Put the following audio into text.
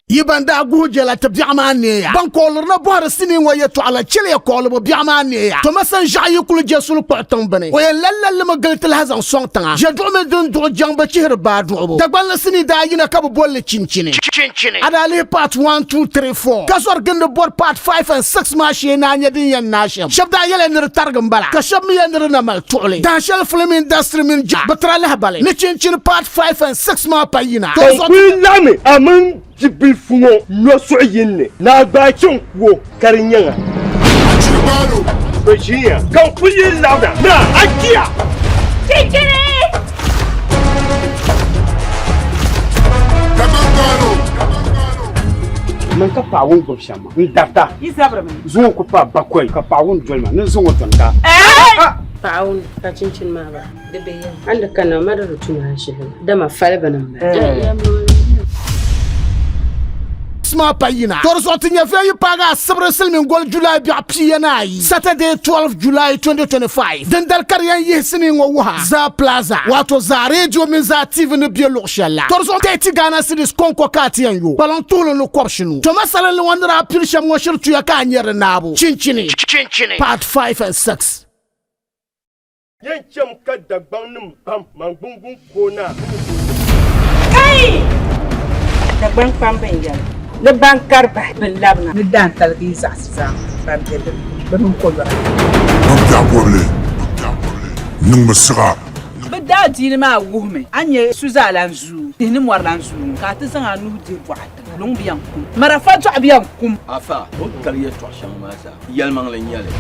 Yi ban daa guhi jɛla ti biɛɣu maa neeya. Ban kooliri na bɔhiri sinii ŋɔ yɛtɔɣa la chɛliya koolibu biɛɣu maa neeya. Tomasa n-ʒiɛɣu yi kuli je suli kpuɣi tiŋ bini, o yɛn lali lalimi gili ti lahi zaŋ sɔŋ tiŋa. Ʒe duɣu mini din duɣi jaŋ bi chihiri baa duɣibu. Dagbanli sinii daa yina ka bɛ boli li chinchini. A daa lihi part 1, 2, 3, 4 ka zɔri gindi bɔri part 5 and 6 maa shee ni a nya din yɛn naai shɛm. Shɛba daa yɛliya ni di tarigi m-bala ka shɛba mi yɛli ni di na mali tuɣili. Dahinshɛli film industry mini ja bi tira lahibali ni chinchini part 5 and 6 maa pa yina. Ka n kul laɣimi a mini bibilifu ŋɔ nyo suɣ yin ni ni a gbaai chaŋ ku o ka di nyaŋ a. Bɛ ʒiya ka n kul yi laɣimna ni a kpiya. Chinchini! Man ka paɣa ŋun gbubi shɛm maa n darita Yi zabirimi. zuŋɔ ku paai bakɔi ka paɣa ŋun doli ma ni n zaŋ o dɔni ka. Paɣa ŋun ka chinchini maa ba di be yɛm. A ni di kana ma di di tum a ʒili dama fali bini m-bala. maa pa yina. To di zuɣu ti nya viɛl yi paagi asibiri silimiin goli July biɛɣu pia ni ayi, Saturday 12 July 2025, dindali ka di yɛn yihi sinii ŋɔ wuha Zaa Plaza, wato Zaa Radio mini Zaa TV ni be luɣ shɛli la. To di zuɣu 30 Ghana cedis kɔŋko ka a ti yɛn yo kpalaŋ tuhili ni kɔbishinu. To masalinli ŋɔ ni daa pili shɛm ŋɔ shiri tuya ka a nya di naabu. Chinchini, Part 5 and 6. Yɛn cham ka Dagbaŋ nim pam Mangbungun koona. Kai! Dagbaŋ kpamba n-yɛli ni ban kari bahi bɛ labina. Ni daantaligi yi zaɣisi zaŋ ban be di ni bɛ mini koyɔra. Bɛ biɛɣu bɔbili niŋmi siɣa. Bɛ daadiini maa wuhimi a ni nyɛ su zaa lan zuu, tihi ni mɔri lan zuu, ka a ti zaŋ a nuhi dihi bɔɣa tiŋa, luŋ bi yɛn kum, marafa dɔɣu bi yɛn kum. Afa, o ni kali yɛtɔɣ shɛŋa maa zaa, yɛlimaŋli n-nyɛ li.